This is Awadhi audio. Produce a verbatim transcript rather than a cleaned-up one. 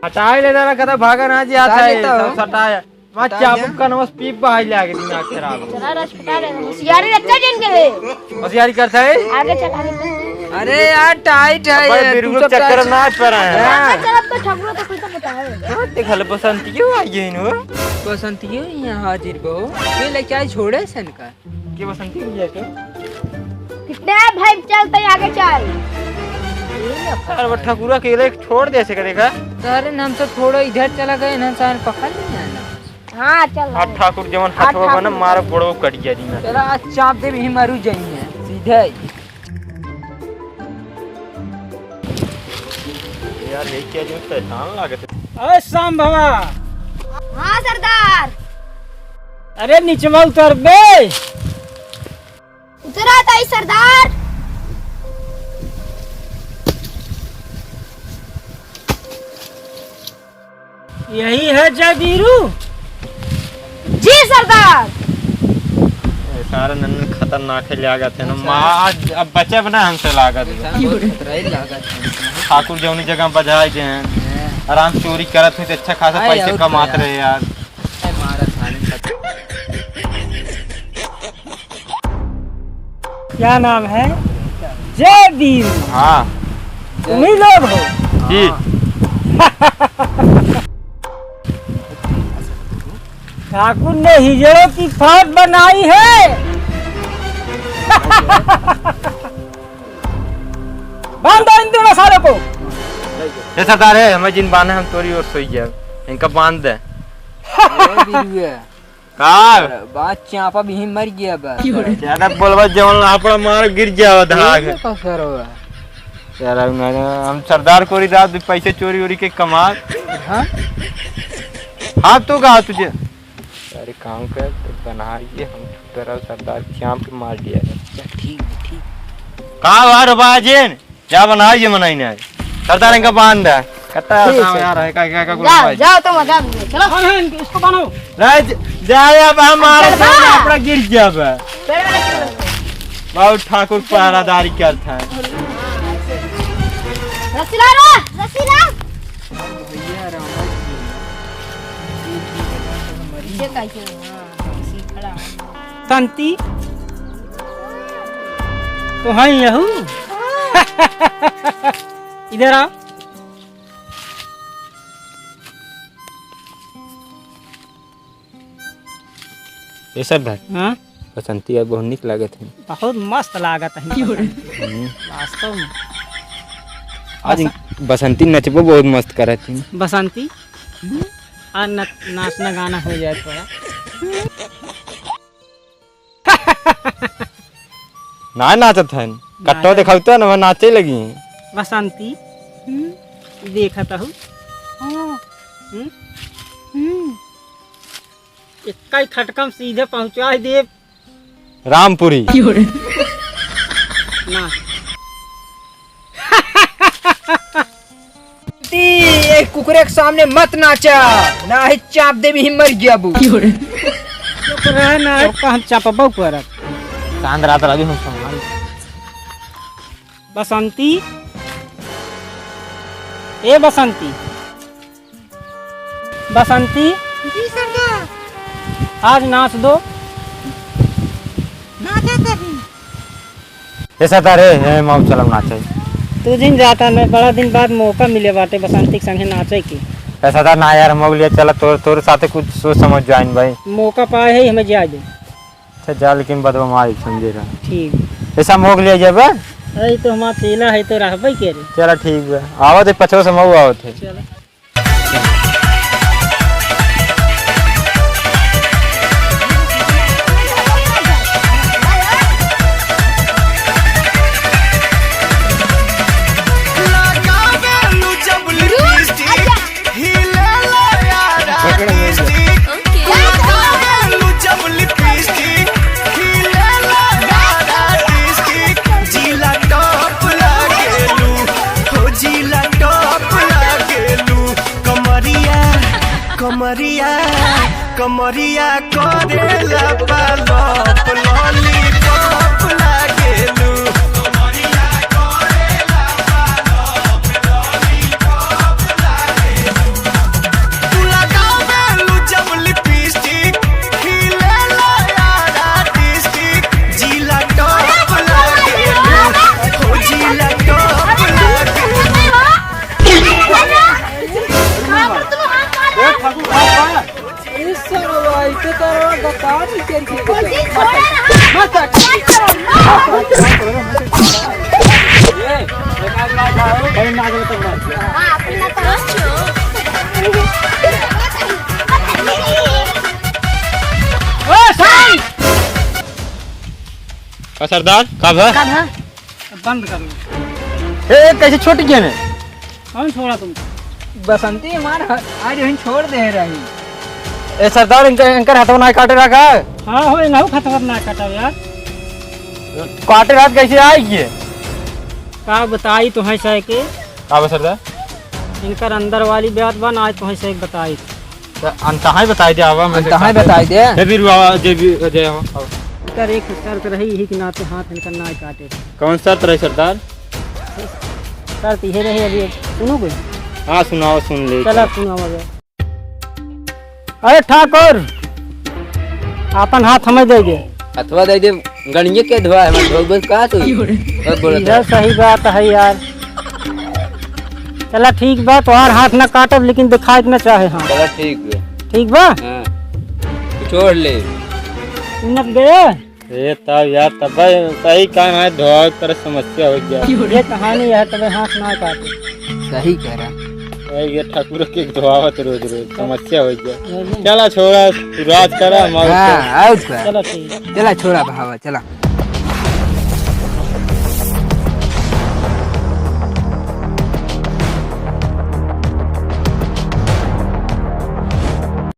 हटाए ले दादा, कदा भागा ना जी, आता है, सटाए। मैं चाबुक का नमस पीप बहाई ले आगे, दिमाग खराब है। चला रस हटा रहे हैं। होशियारी रखता जिनके है। होशियारी करता है? आगे चल, आगे चल। अरे यार, टाइट है अबे ये, बिल्कुल तू चक्कर चल। ना पड़ा है। हाँ। चल, अब तो ठगुआ तो कोई तो बताओ। हाँ, देख ले, बसंतियो आई है इन्हों। बसंतियो यहाँ हाजिर बहो। ये लेके आई छोड़े सन का। के बसंती भैया के? कितने हैं भाई, चलते आगे चल। अरे वो ठकुरा के एक छोड़ दे से करेगा। तो अरे हम तो थोड़ा इधर चला गए ना, सारे पकड़ लेंगे ना। हाँ, चल अब भाई। ठाकुर जवन हाँ, हथवा बना ठाकुर। मारा गोड़ो कट गया जी मैं। तेरा आज चाप दे भी मरू जाइए सीधे। यार, ये क्या जो शैतान लागत है? ओए सांभवा। हाँ सरदार। अरे निचवा उतर बे। उतरा ताई सरदार। यही है जय बीरू? जी सरदार। ए, सारे नन्नन खतरनाक है, लागत है ना। अच्छा। माँ, आज अब बचे बना हमसे लागत है। इंसान बहुत खतरा ही लागत है। ठाकुर जौनी जगह बजाए दे हैं। हाँ। आराम चोरी करत हुई तो अच्छा खासा आए पैसे और कमात क्या? रहे यार। ए, मारा सारे खत- क्या नाम है? जय भीम। हाँ। तुम ही लोग हो? जी। ठाकुर ने हिजड़ों की फौज बनाई है। बांध दो इन दोनों सालों को। ए सरदार है, हमें जिन बांधे हम तोरी ओर सोई जाए। इनका बांध दे। ए, बिरुआ। का? बात चापा भी मर गया बा। ज्यादा बोलबा जवन लापड़ा मार गिर जावा धाग। ये का सरवा? यार, हम, हम सरदार कोरी रात भी पैसे चोरी ओरी के कमाल। हाँ? हाँ, तू कहा तुझे? अरे काम कर, तो बना ये हम तेरा सरदार चाप के मार दिया है। अच्छा, ठीक है, ठीक। का बार बाजिन? जा बनाओ ये मनाई ना। सरदार इनका बांध दे। कत्ता ठीक आसान है। यार है, का, का, का, जाओ, भाई। जाओ तुम, जाओ, चलो। हाँ, हाँ, इसको बांधो। नहीं, ज-, जाए अब हम मारो चल, तो ना। अपना गिर जाबे। चल, चल, चल। बाबू ठाकुर पहरादारी करता है। रसीला रे, रसीला। ये कैसे? हाँ, ऐसे ही खड़ा है। शांति। तो हैं यहू? इधर आ। ए सरदार। हाँ? बसंती अब बहुत निक लागत है। बहुत मस्त लागत है। हम्म। वास्तव में। आज बस- बसंती नचबो बहुत मस्त करत है। बसंती? आज न-, नाचना गाना हो जाए थोड़ा। ना नाचत हन, कट्टो नाचत। देखावत न, वह नाचे लगी। बसंती, हम्म, देखत हूँ। हाँ। हम्म? हम्म। इक्का ही खटकम सीधे पहुँचाई देब। रामपुरी। ना। ती, ए कुकुरे के सामने मत नाचा, नाही चाप देबी ही मर गया बू। चुप रह ना, ओका हम चापबो करब। चांद रात रवि हम संभाल। बसंती, ए बसंती, बसंती। जी सरदार। आज नाच दो। नाचा तभी। ए सरदार, ए, ए, मऊ चलम नाचे। तू जिन जाता न, बड़ा दिन बाद मौका मिले बाटे बसंती के संगे नाचे के। ए सरदार, ना यार, मऊ लिया चला, तोर, तोर साथे कुछ सोच समझ जाइन भाई। मौका पाए है, हमें जाए दे। अच्छा, जा, लेकिन बदवा मार समझे रहा। ठीक। ऐसा मऊ लिया जाबे? अरे, तो हमार चेला है, तो रहबे के रे। चला, ठीक बा। आवत है, पछवा से मऊ आवत है। चला। लगावेलू जब लिपस्टिक, हिलेला यारा डिस्ट्रिक्ट। लगावेलू जब लिपस्टिक, हिलेला यारा डिस्ट्रिक्ट। जिला टॉप लागेलू, हो जिला टॉप लागेलू। कमरिया, कमरिया, कमरिया करेला पालप, लॉलीपॉप लागेलू। कमरिया करेला पालप, लॉलीपॉप लागेलू। ओ, साईं! का सरदार, का भा? का भा? बंद कर लो। ए, कैसे छोड़ गया ने? कौन छोड़ा तुमको? बसंती हमार ह-, आज यहीं छोड़ दे रही। ए सरदार, इनकर, इनकर हथवा ना काटे रहा का? हाँ हो, इनहू खतवा ना काटा यार। काटे रात कैसे आई ये? का बताई तुम्हें सह के? का बा सरदार? इनकर अंदर वाली बात बा ना, आज तुम्हें सह के बताई। त अंतहा ही बताई दे, आवा, मैं अंतहा ही बताई दे। हे बीरू, आवा, जे भी, जे आवा, आवा। सर, एक शर्त रही, यही के नाते हाथ इनका ना काटे। कौन शर्त रही सरदार? शर्त ये रही, अभी सुनोगे? हाँ, सुनाओ, सुन ले। चला, सुनाओ अबे। अरे ठाकुर, आपन हाथ हमें दे दे। हथवा दे दे, गणिये के धोआ है, मैं धोबे का तू? बहुत बोलत यह है। सही बात है यार। चला ठीक बा, तोहार हाथ ना काटब, लेकिन दिखाई ना चाहे हम। चला ठीक बा। ठीक बा? हाँ। छोड़ ले। उन्नत गए? ए, तब यार, तब भाई सही काम है, धोआ करे समस्या हो गया। ये कहानी है, तबे हाथ ना काटे। सही कह रहा। ए, ये ठाकुर के धोआवत रोज रोज, समस्या हो गया। हम्म। चला छोड़ा, तू राज करा, हम और हाँ, का। और का। चला ठीक। चला छोड़ा बहावा, चला।